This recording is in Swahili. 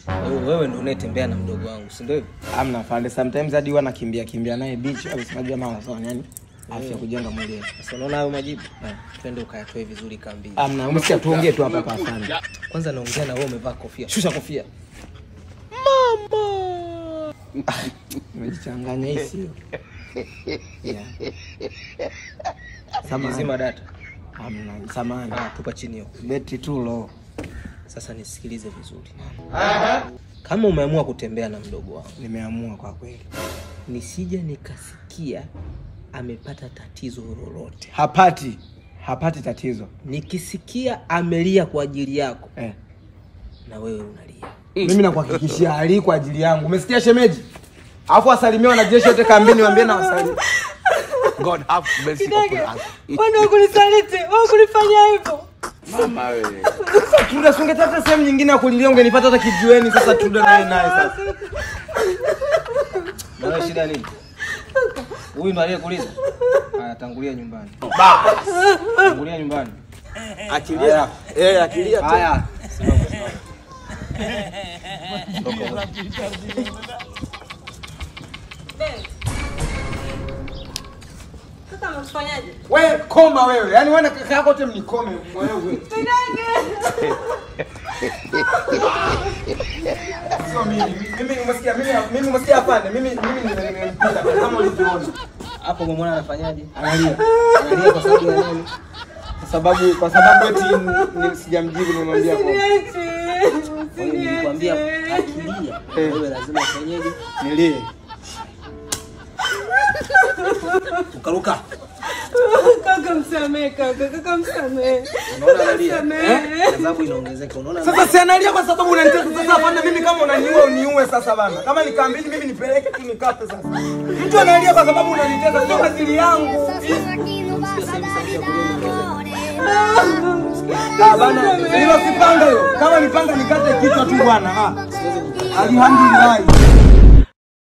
Wewe ndio unayetembea na mdogo wangu, si ndio hivyo? Amna afande, sometimes hadi huwa nakimbia kimbia naye beach au unajua marathon yani afya kujenga mwili. Sasa unaona hayo majibu? Twende ukayatoe vizuri kambini. Amna, umesikia, tuongee tu hapa kwa afande. Kwanza naongea na wewe umevaa kofia. Shusha kofia. Mama. Nimejichanganya hii sio. Yeah. Zima data. Amna, samahani. Tupa chini hiyo. Beti tu low. Sasa nisikilize vizuri. Kama umeamua kutembea na mdogo wangu, nimeamua kwa kweli. Nisije nikasikia amepata tatizo lolote. Hapati tatizo. Nikisikia amelia kwa ajili yako, na wewe unalia. Mimi nakuhakikishia ali kwa ajili yangu. Umesikia shemeji? Alafu asalimiwa na jeshi wote kambini, waambie na wasalimie. God have mercy upon us. Wewe ukunisaliti, wewe ukunifanyia hivyo. Mama wewe. Sasa Truda, ungetafuta sehemu nyingine ya kulilia, ungenipata hata kijiweni. Sasa Truda naye sasa. Mbona shida nini? Huyu ndo aliyekuuliza. Haya, tangulia nyumbani. Bas. Tangulia nyumbani. Achilia. Achilia tu. Haya. Simama simama. Kaka mnafanyaje? Wewe koma wewe. Yaani wewe na kaka yako wote mnikome wewe. Sio mimi. Mimi umesikia mimi umesikia hapana. Mimi nimempita kama ulivyoona. Hapo umemwona anafanyaje? Analia. Analia kwa sababu ya nani? Kwa sababu eti sijamjibu nimemwambia kwa. Nilikwambia akilia wewe lazima ufanyeje? Nilie. Ukaruka. Kaka msamee, kaka msamee. Unaona analia? Adhabu inaongezeka. Unaona? Sasa si analia kwa sababu unanitesa sasa hapana. Mimi kama unaniua uniue sasa bana. Kama nikambini mimi nipeleke tu nikafe sasa. Mtu analia kwa sababu unanitesa, sio asili yangu. Bana, hilo sipanga hiyo. Kama nipanga nikate kichwa tu bwana. Alhamdulillah.